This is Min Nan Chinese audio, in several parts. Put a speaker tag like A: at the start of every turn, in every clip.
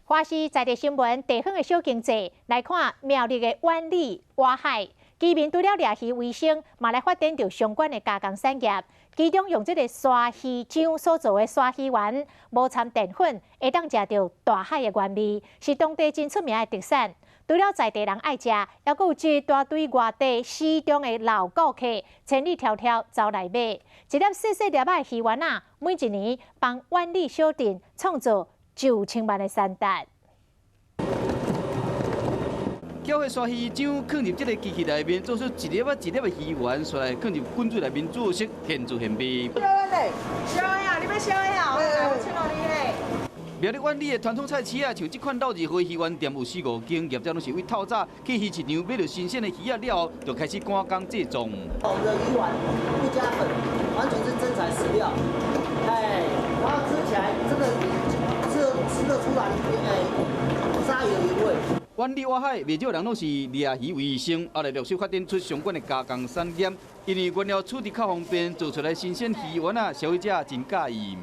A: 華視在地新聞地方的小經濟來看，苗栗的苑裡外海居民除了掠魚為生，嘛來發展著相關的加工產業。其中用這个鯊魚漿所做的鯊魚丸，無摻澱粉，會當食著大海的原味，是當地真出名的特產。除了在地人愛食，猶閣有一大堆外地死忠的老顧客，千里迢迢走來買。一粒細細粒仔的魚丸仔，每一年幫苑裡小鎮創造上千萬的產值。
B: 攪彼鯊魚漿，囥入這个機器內面，做出一粒仔一粒的魚丸，煞來囥入滾水內面煮熟，現做現賣。
C: 燒呀，你欲燒呀？我請予你咧。
B: 苗栗苑裡的傳統菜市啊，像這款老字號魚丸店有四五間，業者攏是為透早去魚市場買著新鮮的魚仔了後，就開始趕工製作。
D: 我們的魚丸不加粉，完全是真材實料。哎，然後吃起來真的吃得出來，哎，鯊魚的原味。
B: 苑裡外海，袂少人攏是掠魚為生，後來陸續發展出相關的加工產業。因為原料取得較方便，做出來新鮮魚丸仔，消費者真佮意。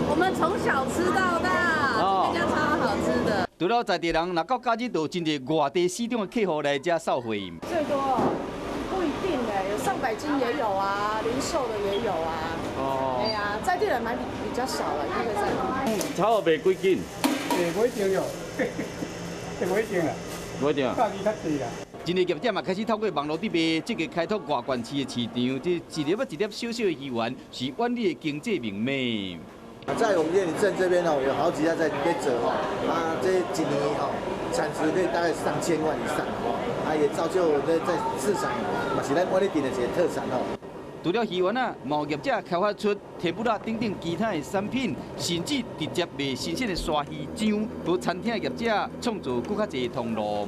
E: 我們從小吃到大，這家超好吃的。
B: 除了在地人，若到假日，就真濟外地死忠的客戶來遮掃貨。
C: 最多不一定哎，有上百斤也有啊，零售的也有啊。哦。哎呀，在地人買比較少了，因為在地。
F: 炒賣幾斤？
G: 袂一定喲，袂一定啦。
F: 袂一定。
G: 價錢較濟啦。
B: 真濟業者嘛開始透過網路佇賣，積極開拓外縣市的市場。這一粒仔一粒小小的魚丸，是苑裡的經濟命脈。
H: 在我們苑裡鎮這邊哦，有好幾家在做吼，啊，這一年吼產值可以大概上千萬以上吼，啊，也造就在市場嘛是咱苑裡鎮的一個特產吼。
B: 除了魚丸仔，嘛有業者開發出提布仔等等其他的產品，甚至直接賣新鮮的鯊魚漿，予餐廳業者創造閣較濟通路。